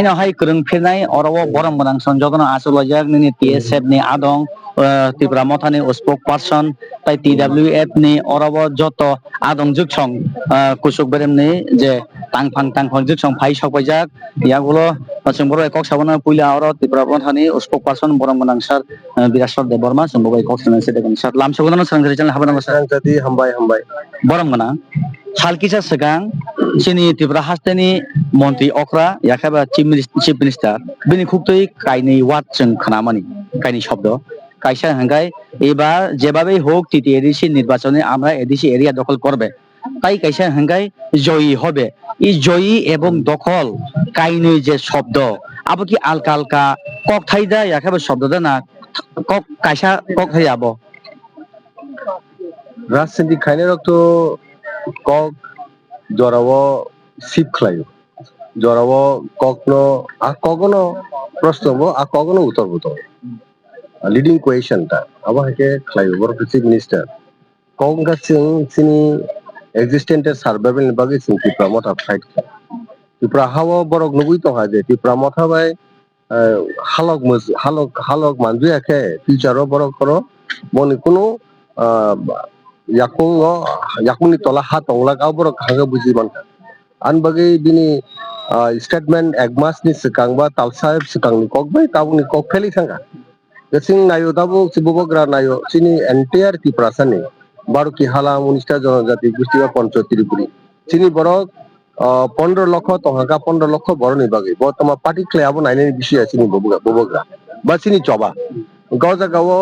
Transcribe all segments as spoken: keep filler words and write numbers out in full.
Haino hai kwrwng phirnai oro o borom gwnang song jotono achuk laijak nini T S F ni adong, ah, Tipra Motha ni spokesperson tai T W F ni oro o joto adong juksong, ah, kuchuk berem ni je tangphang tangphang juksong phai sok paijak. Yagulo chwng borok bai kok sabana puila oro Tipra Motha ni spokesperson borom gwnang sir, ah, Biraswar Debbarma chwng bo bai kok sabana se de sir lam sabana swrang sari channel habana sir. Swrang jadi hambai hambai. Borom gwnang. Sal kisa swkang chini Tripura hasteni montri okra, yakheba chief minis-, chief minister, bini khuktwi kainwi word chwng khnamani, kainwi shobdo. Kaisa hwnkhe, "এবার যেভাবেই হোক তৃতীয় এডিসি নির্বাচনে আমরা ADC area দখল করবে।" Tai kaisa hwnkhe, "জয়ী হবে।" I জয়ী এবং দখল kainwi je shobdo, abo ki alka alka kok thai da, yakheba shobdo da na kok kaisa kok thai abo? Rajniti khainai rok to kok jorao shift khlaio. Jorao kokno, a kokno proshno bo, a kokno uttor bo tongo. Leading question ta, abo hai khe khlaio borok khe chief minister. Kok wngkha chwng chini existence tei survival ni bagwi chwng Tipra Motha fight kha. Tipra ha-o borok nugwi tongkha je Tipra Motha bai, eh, halok moj-, halok, halok manjuya khe future o borok kono boni kunu, ah, yakung o, yakung ni tola ha tongla kha, borok kaham khe buji mankha. Ani bagwi bini, ah, statement ek mas ni swkang ba talsa swkang ni kok bai tabuk ni kok pheli thangkha. Chwng naio tabuk, si bubagra naio, chini entire Tiprasa ni, baro ki hala, unis ta jonojati gusti ba poncho Tripuri. Chini borok, ah, pondro lokho tongkha, pondro lokho borok ni bagwi. Bo tongma party khlai abo nainani bisingo chini bubagra, bubagra. Ba chini choba. Hwnkhe o jaga o,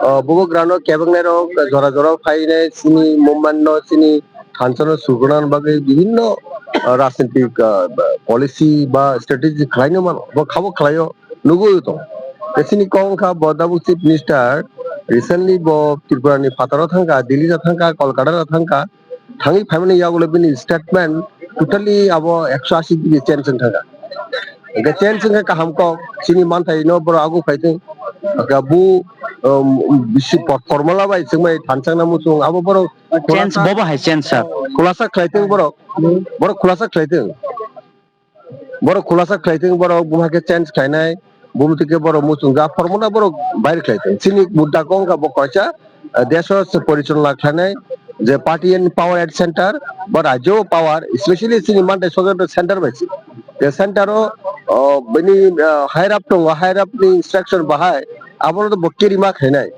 ah, bubagra no kebeng nai rok jora jora o phainai chini movement no, chini thansa no suguna bagwi bibinno, ah, rajnitik, ah, policy ba strategy khlai no mano. Bo khabo khlaio. Nugwi tong. Tei chini kok wngkha bo tabuk chief minister, recently bo Tripura ni phataro thangkha, Delhi ta thangkha, Kolkata ta thangkha, thangwi phaimani yagulo bini statement totally abo ekso ashi degree change wng thangkha. Hwnkhe change wngkha kaham kok, chini manthai no borok agu phaithwng, hwnkhe bu, um, bisi por-, formula bai chwngbai thansa wngna muchung abo borok change khulasa, bobo hai change sir. Khulasa khlaithwng borok, borok khulasa khlaithwng. Borok khulasa khlaithwng, borok buma khe change khlainai, bumtwi khe borok muchung kha, formula borok bair khlaithwng. Chini mudda kok wngkha bo kaisa, eh, deso se porichalona khlainai, je party in power at center, ba rajyo power, especially chini manthai sokjak center bai se. Je center o, o, bini, eh, higher up tongo, higher up ni instruction bahai, abono to bo carry ma khlainai.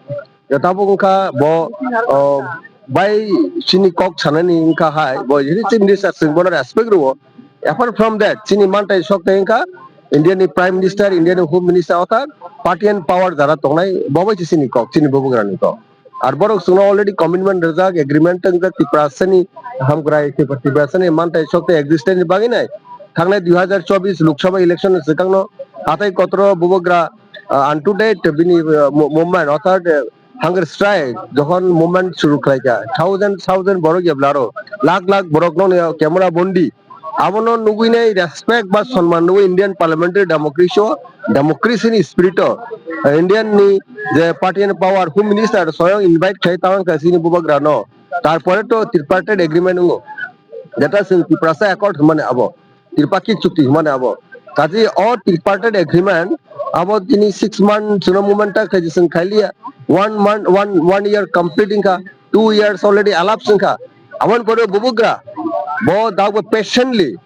Tabuk wngkha bo, o, bai chini kok sanani wngkha hai, bo chini chief minister chwng bono respect rwo. Apart from that, chini manthai sokthai wngkha India ni Prime Minister, India ni Home Minister, orthat party and power jara tongnai, bo bai se chini kok, chini bubagra ni kok. Ar borok chwngno already commitment rijak, agreement tongjak, Tiprasa ni hamkrai, Tiprasa ni manthai sokthai existence ni bagwi nai. Thangnai dui hazar chobbish Lok Sabha election ni swkangno hatai kotoro bubagra, ah, unto date bini, ah, mo-, movement, orthat, eh, hunger strike, jokhon movement suru khlaikha, thousand thousand borok eblaro, lakh lakh borok nokni camera bondi. Abono nugwinai respect ba sonman rwui Indian parliamentary democracy o, democracy ni spirit o, Indian ni je party and power, Home Minister soyong invite khlai tangkha chini bubagrano. Tarpore to tripartite agreement wngo. Jeta chwng Tiprasa accord hwnmani abo. Tripakhi chukti hwnmani abo. Kaje o tripartite agreement abo tini six month chwngno movement ta khaijak chwng khailiya. One month, one, one year complete wngkha, two years already elapse wngkha. Aboni pore bubagra bo dagbo patiently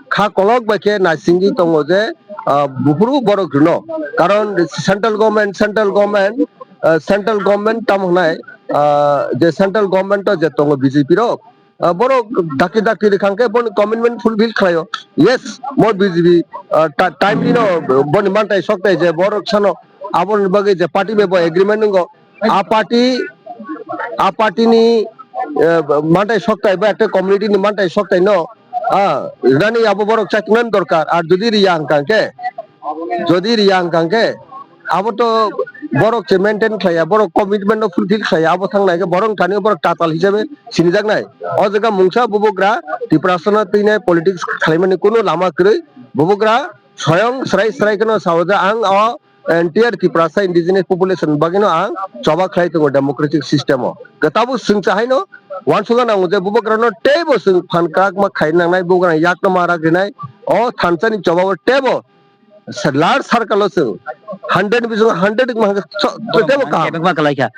kha kolok bai khe naisingwi tongo je, ah, buphuru borok rwno. Karon central government, central government, ah, central government tamo hwnai, ah, je central government o je tongo B J P rok, ah, borok dakti dakti rwkha hwnkhe boni commitment fulfill khlaio. Yes, mo B J P, ah, ta-, timely no boni manthai sokthai je borok sano aboni bagwi je party bai bo agreement wngo. A party, a party ni, eh, manthai sokthai ba ekta community ni manthai sokthai no, ah, rwnani abo borok chaknani dorkar. Ar jodi riya hwnkha hwnkhe, jodi riya hwnkha hwnkhe, abo to borok se maintain khlaiya, borok commitment no fulfill khlaiya, abo thang nai khe borok thani borok tatal hisabe sinijaknai. O jaga mungsa bubagra Tiprasano twinai politics khlaimani kunu lama kwrwi, bubagra soyong srai srai kheno sao je ang o entire Tiprasa indigenous population bagwino ang choba khlai tongo democratic system o. Khe tabuk chwng cha haino uansukna nango je bubagrano teibo chwng phan kwbangma khaina nangnai, bubagrano yakno ma rak rinai, o thansa ni choba o teibo Sa-, large circle o chwng hundred ni bisingo hundred wngma hwnkhe so-, Borok totemo kaham. Kebengma kwlaikha.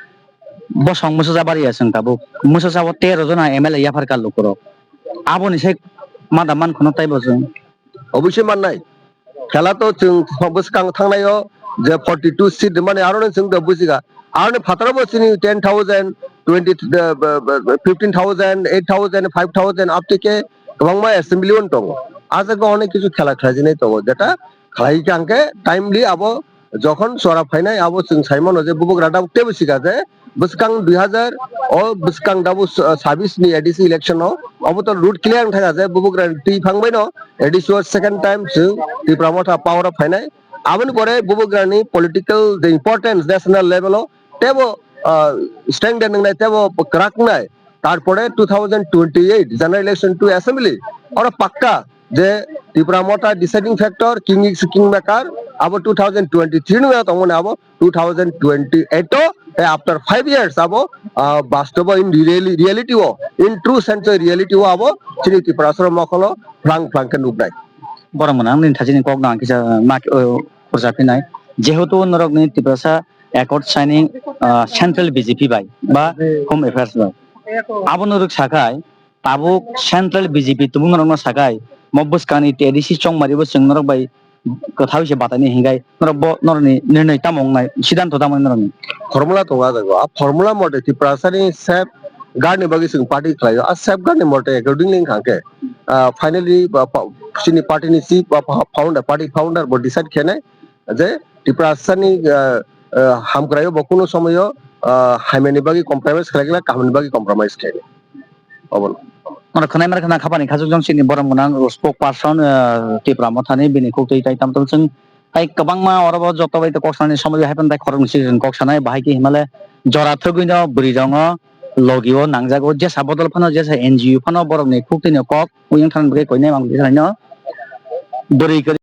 Bosong Musa Jabaria chwng tabuk. Musa Jabo tero jona M L A yaphar ka lukurok. Aboni se mada man kheno taibo chwng. Obviously mannai. Khela to chwng bwskang thangnai o je forty two seat mani aro no chwng da bujika. Aro ni phataro bo chini ten thousand, twenty, uh, uh, uh, fifteen thousand, eight thousand, five thousand up to ke kwbangma assembly on tongo. A jaga onek kichu khela khlaijinai tongo. Jeta khlai kha hwnkhe timely abo jokhon chora phainai abo chwng sai mano je bubagra da tebo sika je bwskang dui hazar o bwskang da bo, uh, sabis ni A D C election o obo to route clear wng thang je bubagra ni twi phang bai no A D C o second time chwng Tipra Motha power o phainai. Aboni pore bubagrani political je importance national level o tebo, ah, strengthen wngnai, tebo kwrak wngnai. Tarpore two thousand twenty-eight general election to assembly oro pakka je Tipra Motha deciding factor, king is king maker, abo two thousand twenty-three no tongmani abo two thousand twenty-eight o, eh, after five years abo, ah, bastobo in reali-, reality o, in true sense o reality o abo chini Tiprasarok mokholo phlang phlang khe nuknai. Borok mwnang nini thachini kok nang kisa ma, o, khursa phinai. Jehetu norokni Tiprasa accord signing, ah, central B J P bai ba Home Affairs bai. Abono rwk sakhai, tabuk central B J P tubung norokno sakhai, mo bwskangni T D C chongmari bo chwng norok bai kwthao se bataini hingai norok bo norokni nirnoi tamo wngnai, siddhanto tamo wngnai norokni? Formula tongo a jaga. A formula mote Tiprasani safeguard ni bagwi chwng party khlaio. A safeguard ni mote accordingly wngkha khe, ah, finally ba pa-, chini party ni chief ba pa-, founder, party founder bo decide khenai je Tiprasani, ah, ah, hamkraio bo kunu somoyo, ah, hamyani bagwi compromise khlai glak, kahamni bagwi compromise khlainai. Obono. Norok khwnai mar khna khapani khachuk jong chini borok gwnang spokesperson, ah, Tipra Mothani bini khuktwi tai tam tam chwng tai kwbangma oro bo joto bai kok sanani somoi hai phano tai khoroknwi chwng kok sanai bahai khe himale jora thwgwi no bwrwi rongo logi o nangjago jesa bodol phano jesa N G O phano borokni khuktwi no kok uyang thang bagwi koinai mang bwrwi kwrwi.